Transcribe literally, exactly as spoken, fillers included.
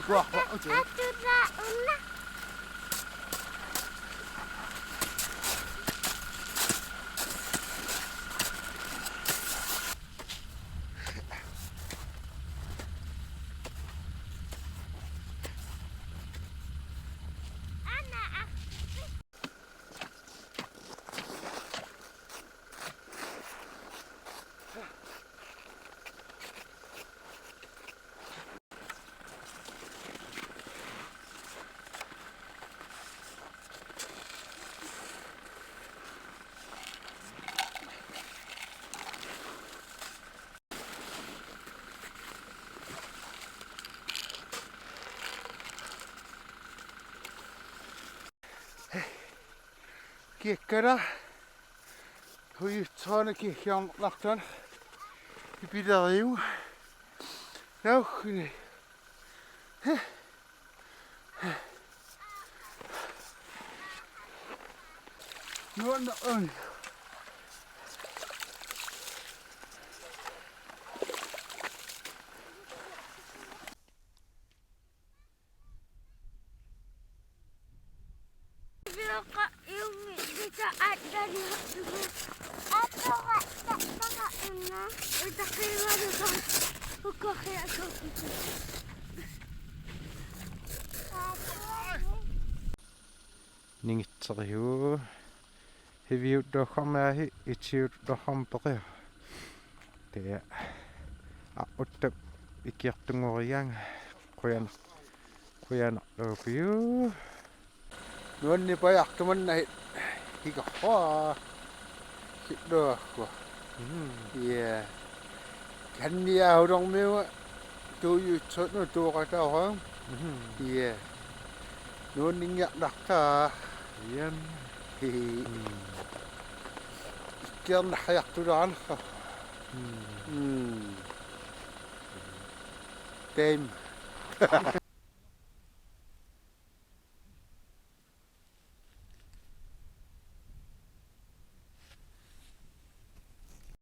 Ikuaqpa, okay. Kiakkara. Huiutsooq kiakkara naqtun. Ipileriu. Nauhuni. Nuanneq. Ningitseriu. Hiviuttorami ahi, itiuttorami peqia. Tia. Aquttap ikiortunngoriarlunga. Qujan-, qujanarluupiuk. Nuannipajartumanna hi-, hikarpaa. Kittuakkua. Mhm. Ja. Kanniahulermiua tuujutsoq nu tuuqataarami. Mhm. Ja. Nuanninngiartartaa. Jam. Hihi. Mm. Ikkiarnahajartulaarnera. Mm. Mm. Taama.